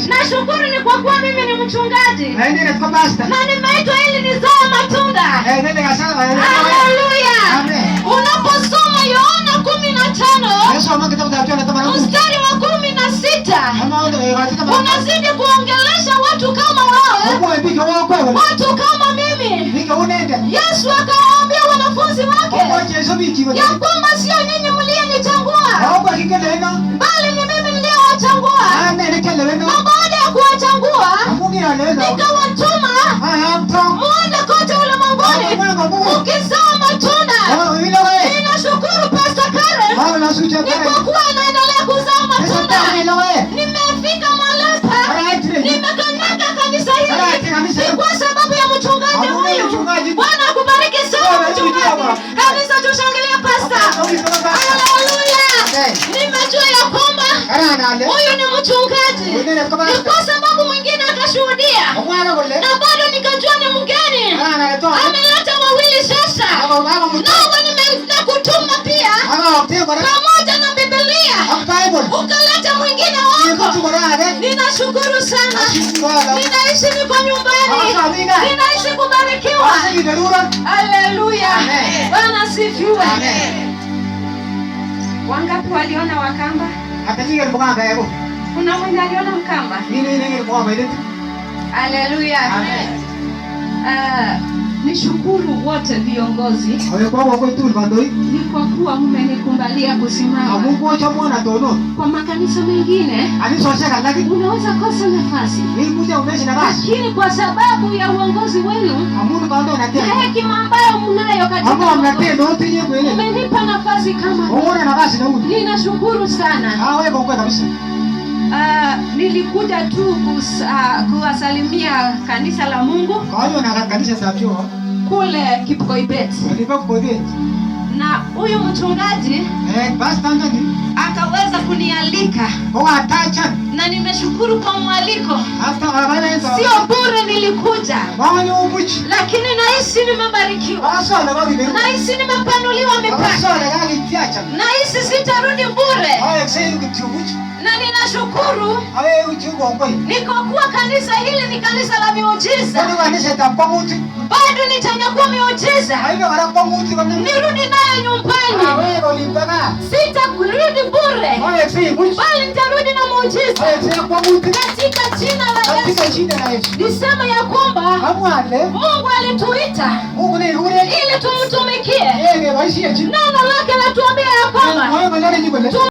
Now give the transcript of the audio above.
Nashukuru ni kwa kuwa mimi ni mchungaji na nimeitwa ili nizae matunda. Haleluya! Unaposoma Yohana 15 mstari wa 16 unazidi kuongelesha watu kama wewe, watu kama mimi. Yesu akawaambia wanafunzi wake ya kwamba sio nyinyi mliyenichagua, bali ni mimi niliyewachagua, na baada ya kuwachagua nikawatuma muende kote ulimwenguni mukizaa matunda. Ninashukuru Pastor Karen ni kwa kuwa anaendelea kuzaa matunda. Nimefika mahali hapa, nimekanyaga kanisa hili ni kwa sababu ya mchungaji huyu. Bwana akubariki sana mchungaji. Kanisa, tushangilie pastor. Haleluya! Nimejua ya kwamba huyu ni mchungaji, ni kwa sababu mwingine akashuhudia na bado nikajua ni mgeni. Ameleta wawili sasa, nawe nimekutuma pia pamoja na Biblia ukaleta mwingine wako. Ninashukuru sana, ninaishi niko nyumbani, ninaishi kubarikiwa. Haleluya, Bwana asifiwe. Wangapi waliona Wakamba? Kuna mwenye aliona Mkamba? Haleluya. Nishukuru wote viongozi ni kwa kuwa mmenikumbalia kusimama. Kwa makanisa mengine unaweza kosa nafasi, lakini kwa sababu ya uongozi wenu na hekima ambayo mnayo katika uongozi, mmenipa nafasi kama ninashukuru sana. Nilikuja tu kuwasalimia kanisa la Mungu kule Kipkoibet, na huyu mchungaji akaweza kunialika na nimeshukuru kwa mwaliko. Sio bure nilikuja, lakini nahisi nimebarikiwa, nahisi nimepanuliwa mipaka, nahisi sitarudi bure na ninashukuru nikokuwa kanisa hili ni kanisa la miujiza, bado nitanyakua miujiza, nirudi nayo nyumbani, sitarudi bure, bali nitarudi na muujiza katika jina la Yesu. Nisema ya kwamba Mungu alituita ili tumtumikie. Neno lake latuambia ya kwamba